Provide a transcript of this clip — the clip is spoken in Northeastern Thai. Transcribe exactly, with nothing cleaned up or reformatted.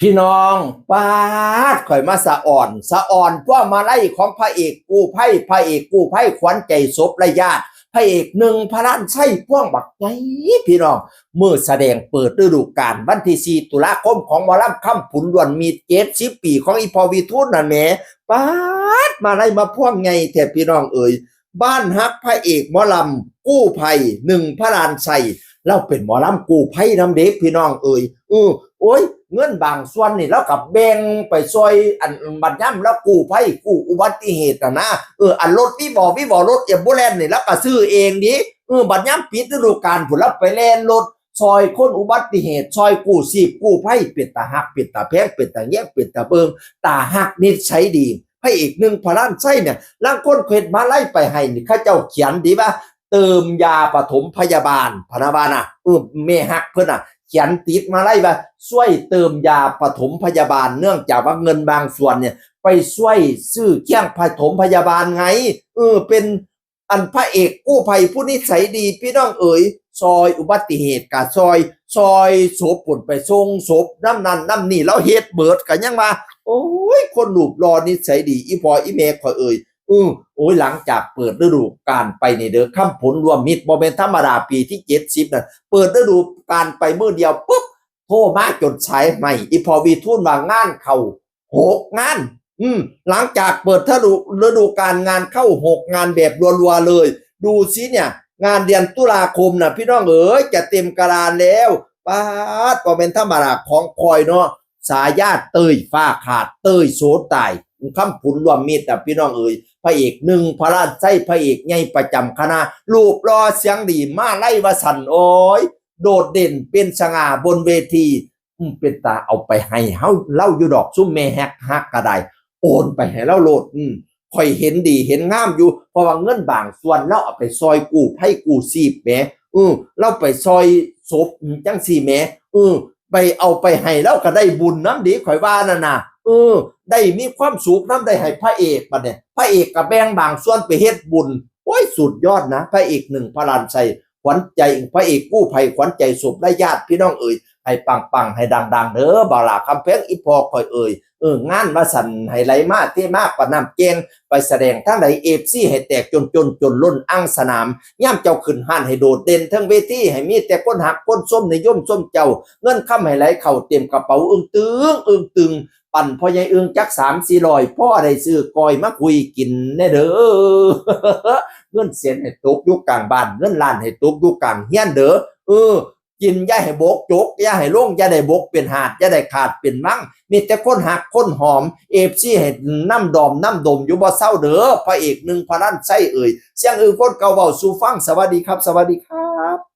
พี่น้อง ป๊าด ข่อยมาสะออน สะออนพวงมาลัยของพระเอกกู้ภัย พระเอกกู้ภัยขวัญใจศพและญาติ พระเอกหนึ่งพระล้านไส้พวงบักใหญ่ พี่น้อง มื้อแสดงเปิดฤดูกาลวันที่สี่ตุลาคมของหมอลำคำผุนล้วนมีเจ็ดสิบปีของอีพ่อวิทูลนั่นแหม ป๊าด มาลัยมาพวงใหญ่แท้พี่น้องเอ๋ย บ้านฮักพระเอกหมอลำกู้ภัยหนึ่งพระล้านไส้ ลาวเป็นหมอลำกู้ภัยนำเด้พี่น้องเอ๋ย เออ โอ้ย เงินบางส่วนนี่ลาวก็แบ่งไปซ่อย อันบัดยามลาวกู้ภัยกู้อุบัติเหตุน่ะนะ เออ อันรถวีวอวีวอรถแอมบูเลนซ์นี่ลาวก็ซื้อเองดิ เออ บัดยามปิดฤดูกาลพู้นลาวไปแล่นรถซ่อยคนอุบัติเหตุ ซ่อยกู้ชีพกู้ภัย เป็นตาฮัก เป็นตาแพง เป็นตาแยง เป็นตาเบิ่ง ตาฮักนิสัยดี พระเอกหนึ่งพระล้านไส้เนี่ย ลางคนเฮ็ดมาลัยไปให้นี่ เขาเจ้าเขียนดีว่า เติมยาปฐมพยาบาล พะนะว่านะ เออ แม่ฮักเพิ่นน่ะ เขียนติดมาลัยว่า ซ่อยเติมยาปฐมพยาบาล เนื่องจากว่าเงินบางส่วนเนี่ย ไปซ่อยซื้อเครื่องปฐมพยาบาลไง เออ เป็นอันพระเอกกู้ภัยผู้นิสัยดี พี่น้องเอ๋ย ซ่อยอุบัติเหตุก็ซ่อย ซ่อยศพพู้นไปส่งศพนำนั่นนำนี่ ลาวเฮ็ดเบิด ก็ยังว่า โอ้ย คนรูปหล่อนิสัยดี อีพ่ออีแม่ข่อยเอ๋ย อือ โอ้ย หลังจากเปิดฤดูกาลไปนี่เด้อ คำผลรวมมิตรบ่แม่นธรรมดา ปีที่เจ็ดสิบนั่น เปิดฤดูกาลไปมื้อเดียวปุ๊บ โทรมาจนสายไหม้ อีพ่อวิทูลว่างานเข้าหกงาน อืม หลังจากเปิดฤดู ฤดูกาลงานเข้าหกงานแบบรัวๆเลย ดูสิเนี่ย งานเดือนตุลาคมน่ะ พี่น้องเอ๋ย จะเต็มกะดานแล้ว ป๊าด บ่แม่นธรรมดาของข่อยเนาะ สายาเตยฟ้าขาด เตยโสตาย คำผุนรวมมิตรน่ะ พี่น้องเอ๋ย พระเอกหนึ่งพระล้านไส้ พระเอกใหญ่ประจำคณะ รูปหล่อเสียงดี มาลัยว่าซั่น โอ้ย โดดเด่นเป็นสง่าบนเวที อืม เป็นตาเอาไปให้เฮา ลาวอยู่ดอก ซุมแม่ฮักฮักก็ได้ โอนไปให้ลาวโลด อืม ข่อยเห็นดีเห็นงามอยู่ เพราะว่าเงินบางส่วนลาวเอาไปซ่อยกู้ภัยกู้ชีพแหม เออ ลาวไปซ่อยศพ อืม จั่งซี้แหม เออ ไปเอาไปให้ลาวก็ได้บุญนำเด้ ข่อยว่านั่นน่ะ เออ ได้มีความสุขนำ ได้ให้พระเอกบัดเนี่ย พระเอกก็แบ่งบางส่วนไปเฮ็ดบุญ โอ้ย สุดยอดนะ พระเอกหนึ่งพระล้านไส้ ขวัญใจ พระเอกกู้ภัยขวัญใจศพและญาติ พี่น้องเอ๋ย ให้ปังๆ ให้ดังๆ เด้อ บ่าวหลาคำแพง อีพ่อข่อยเอ๋ย เออ งานว่าซั่น ให้ไหลมาเทมาปานน้ำแก่ง ไปแสดงทางใด เอฟซี ให้แตกจนๆ จนล้นอังสนาม ยามเจ้าขึ้นฮ้านให้โดดเด่นเทิงเวที ให้มีแต่คนฮักคนชมนิยมชมเจ้า เงินคำให้ไหลเข้าเต็มกระเป๋า อึ้งตึง อึ้งตึง ปั่นพ่อใหญ่อึ้งจักสามสี่ร้อย พอได้ซื้อก้อยมาคุยกินแน่เด้อ เงินแสนให้ตกอยู่กลางบ้าน เงินล้านให้ตกอยู่กลางเฮือนเด้อ เออ กินอย่าให้บกจก อย่าให้ลง อย่าได้บกเป็นหาด อย่าได้ขาดเป็นวัง มีแต่คนฮักคนหอม เอฟซี ให้นำดอมนำดมอยู่บ่เซาเด้อ พระเอกหนึ่งพระล้านไส้เอ๋ย เสียงอึ้งคนเก่าเว้าสู่ฟัง สวัสดีครับ สวัสดีครับ